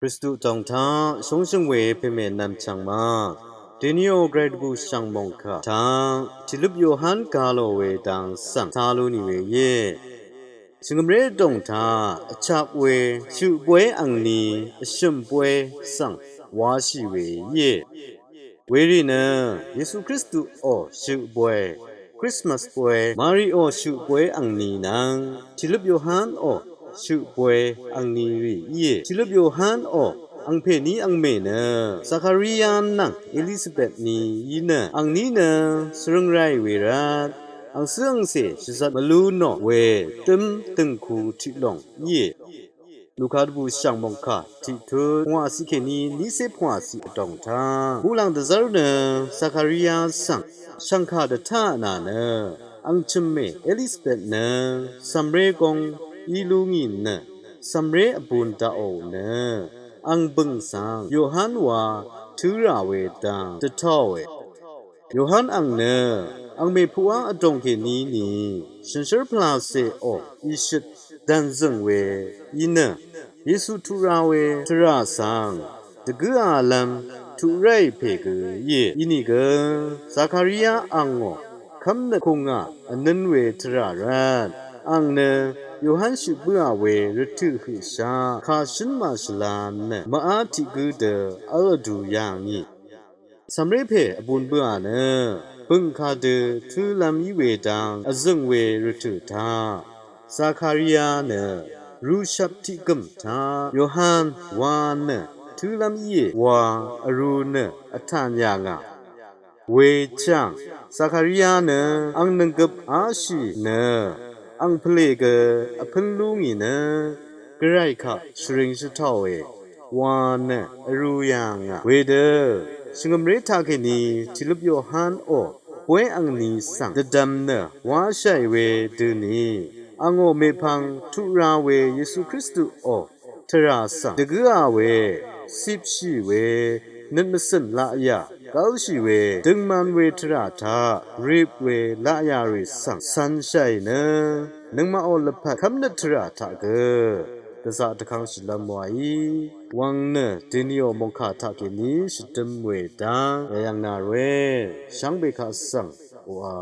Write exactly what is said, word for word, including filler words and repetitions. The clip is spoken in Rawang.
Kristu tòng taq shóngshø̀ng we pèmè nv̀m chv̀ng ma. Dèní ò gvray dvbù shv̀ng mòngkà taq tìløp Yohan gà lò we dang svng tá lú nì we íe. Shvngø̀mré dòng taq vchap we shøq bóy angni vshø̀m bóy svng wáshì we íe. Werì nø Yesu Kristuò shøq bóy, Krismas bóy, Mariò shøq bóy angni nvng tìløp Yohanò shøq bóy angni rì íe. Tìløp Yohanò angpèní angmè nø Zakaria nvng Elisabet ni í nø angní nø svrøng ráì we rvt angcǿ angcè shvzvt mvlú nò we dǿm dø̀ngku tiq lòng íe. Luka dvbù shv̀ng mòngkà tiq tut pvngwàciq kèní nícé pvngwàciq vdòng taq muqlàng dvzv́r nø Zakaria svng shv̀ngkà dvtá nà nø ang chø̀mmè Elisabet nø cv̀mré góng í lú ngì nø cv̀mré vbūn daqò nø ang bø̀ng svng Yohan wa tǿ rà we dang dvtáòe. Yohan ang nø angmè puqá vdòng kèní ni shànshér pvlacèò ìshøt dv̀nzø̀ng we í nø Yesu tuq ra we tvrà svng dvgǿ alv́m tuq ráì pè gø íe. Inìgø Zakaria angò kv́mnøt kùngà vnǿn we tvrà rvt ang nø Yohan shøq bǿà we rvtø̀ høqshaq kàshǿn màshvla nø mvá tiq gǿ dø v́l vdu yà ngì. Cv̀mré pè vbūn bǿà nø bø̀ng kadø tǿlv́m í we dang vzø̀ng we rvtø̀ taq Zakaria nø rūshvp tiq gø̀m taq Yohan wa nø tǿlv́m íe wa vrū nø vtàn yà ngà. Wechv̀ng Zakaria nø ang nònggøp áshì nø ang pvlè gø vpǿn lú ngì nø gvray kaq shvring shvtaòe wa nø vrū yà ngà. Wedø shvngø̀mré taqkèní tìløp Yohanò bóy angni svng dvdvm nø wáshàì we døni angò mèpvng tuq ra we Yesu Kristuò tvrà svng dvgǿà we cipshì we nøt mvcø̀n laqyà gv́lshì we døngman we tvrà taq rip we laqyà rì svng cv̄nshàì nø nøngmaqò lvpat kv́mnøt tvrà taq gø gvzaq dvkvng shìlv́m waí wvng nø dènìò mòngkà taqkèní shvdøm we dang yayv̀ng nà ròe. Shvngbe kaq svng oqà